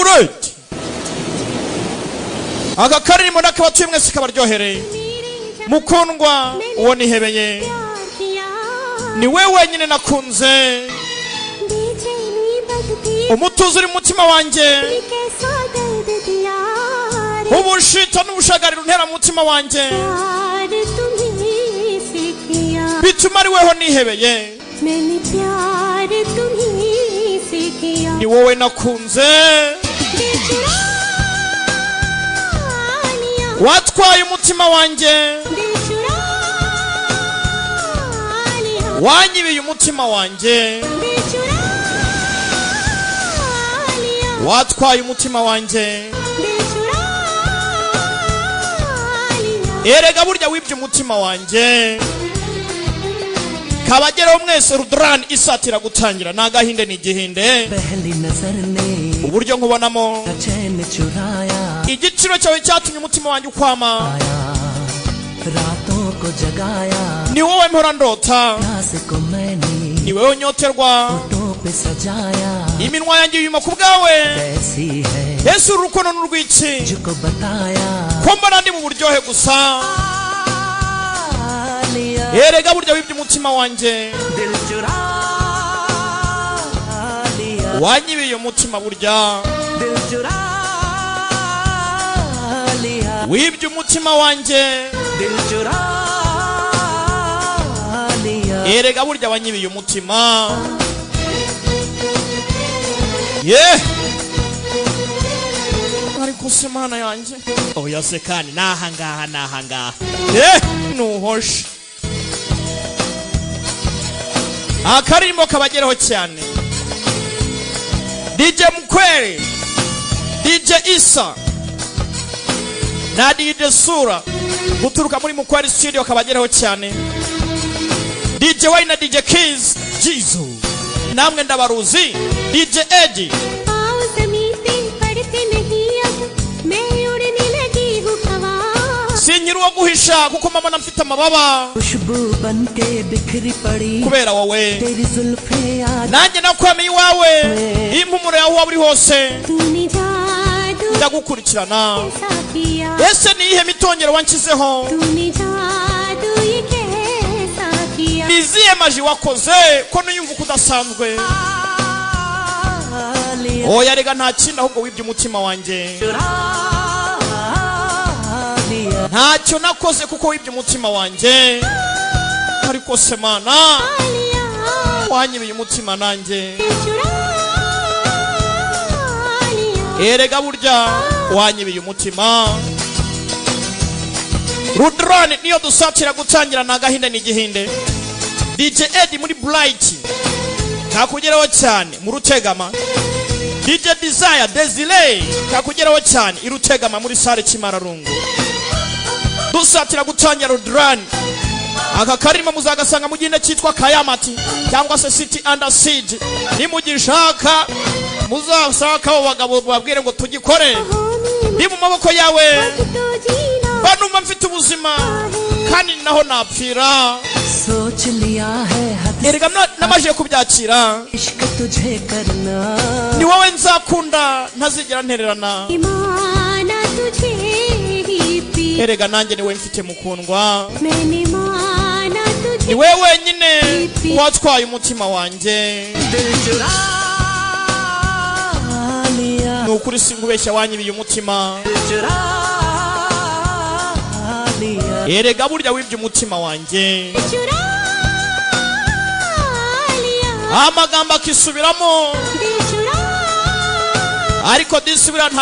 Margaret. Aka karirimbo nakabatuye mwese kabaryohereye. Mukundwa, uwo nihebeye ni we wenyine nakunze. Umutuzo uri mu mutima wanjye, ubushita n'ubushagarira untera mu mutima wanjye bituma ari weho nihebeye. मैंने प्यार तुम्ही से किया। Ni wowe nakunze. दिल चुरा लिया। Watwaye umutima wanjye. दिल चुरा लिया। Wanyibiye umutima wanjye. दिल चुरा लिया। Watwaye umutima wanjye. दिल चुरा लिया। Erega burya wibye umutima wanjye. Kabagereho mwese. Rudran isatira gutangira ni agahinde, ni igihinde. पहली नजर ने Uburyo nkubonamo, चैन चुराया। Igiciro cyawe cyatumye umutima wanjye ukwama. रातों को जगाया। Ni wowe mpora ndota. प्यास को मैंने Ni wowe nyoterwa. होठों पे सजाया। Iminwa yanjye yuma ku bwawe. कैसी है Ese uru rukundo ni urw'iki तुझको बताया। Ko mbona ndi mu buryohe gusa? लिया। Erega burya wibye umutima wanjye. दिल चुरा लिया। Wanyibiye umutima burya. दिल चुरा लिया। Wibye umutima wanjye. दिल चुरा लिया। Erega burya wanyibiye umutima ye. Ariko se Mana yanjye, oya se kandi nahangaha nahangaha ye nuhoshe. Akarimbo kabageraho cyane. DJ Mukwere, DJ Isa na DJ Sura guturuka muri Mukwere Studio kabageraho cyane. DJ Wayne na DJ Keys Jizo, namwe ndabaruzi. DJ Eddie. पाँव जमीन पे पड़ते नहीं अब, मैं उड़ने लगी हूँ हवा। Sinkiri uwo guhisha kuko mama mfite amababa. खुशबू बन के बिखरी पड़ी Kubera wowe तेरी जुल्फे आज। Nanjye nakwamiye iwawe, impumuro yawe waba uri hose तूने जादू ndagukurikirana. कैसा किया? Ese ni iyihe mitongero wanshyizeho? तूने जादू ये कैसा किया? Ni izihe magie wakoze ko niyumva uko udasanzwe? लिया। Oya rega, nta kindi, ahubwo wibye umutima wanjye. चुरा लिया। Ntacyo nakoze kuko wibye umutima wanjye. Ariko se Mana, लिया। wanyibiye umutima nanjye. चुरा लिया। Erega burya wanyibiye umutima. Rudran niyo dusatira gutangira ni agahinde, ni igihinde. DJ Eddie muri Bright kakugeraho cyane mu Rutegama. DJ Desire Desire kakugeraho cyane i Rutegama muri salle Kimararungu. Dusatira gutangira Rudran. Aka karimo muzagasanga mu gihinde cyitwa Kayamati cyangwa se City Under Siege. Nimugishaka muzashaka abo bagabo babwire ngo tugikore. Ndi mu maboko yawe. तो जीना Mba numva mfite ubuzima kandi naho napfira. सोच लिया है हद Erega namajije kubyakira. इश्क तुझे करना। Ni wowe nzakunda, ntazigera ntererana. माना तुझे ही P Erega nanjye niwe mfite, mukundwa. मैंने माना तुझे Ni wowe wenyine watwaye umutima wanjye. दिल चुरा लिया। Ni ukuri sinkubeshya, wanyibiye umutima. दिल चुरा लिया। Erega burya wibye umutima wanjye. चुरा लिया। Amagambo akisubiramo. दिल चुरा Ariko disubira nta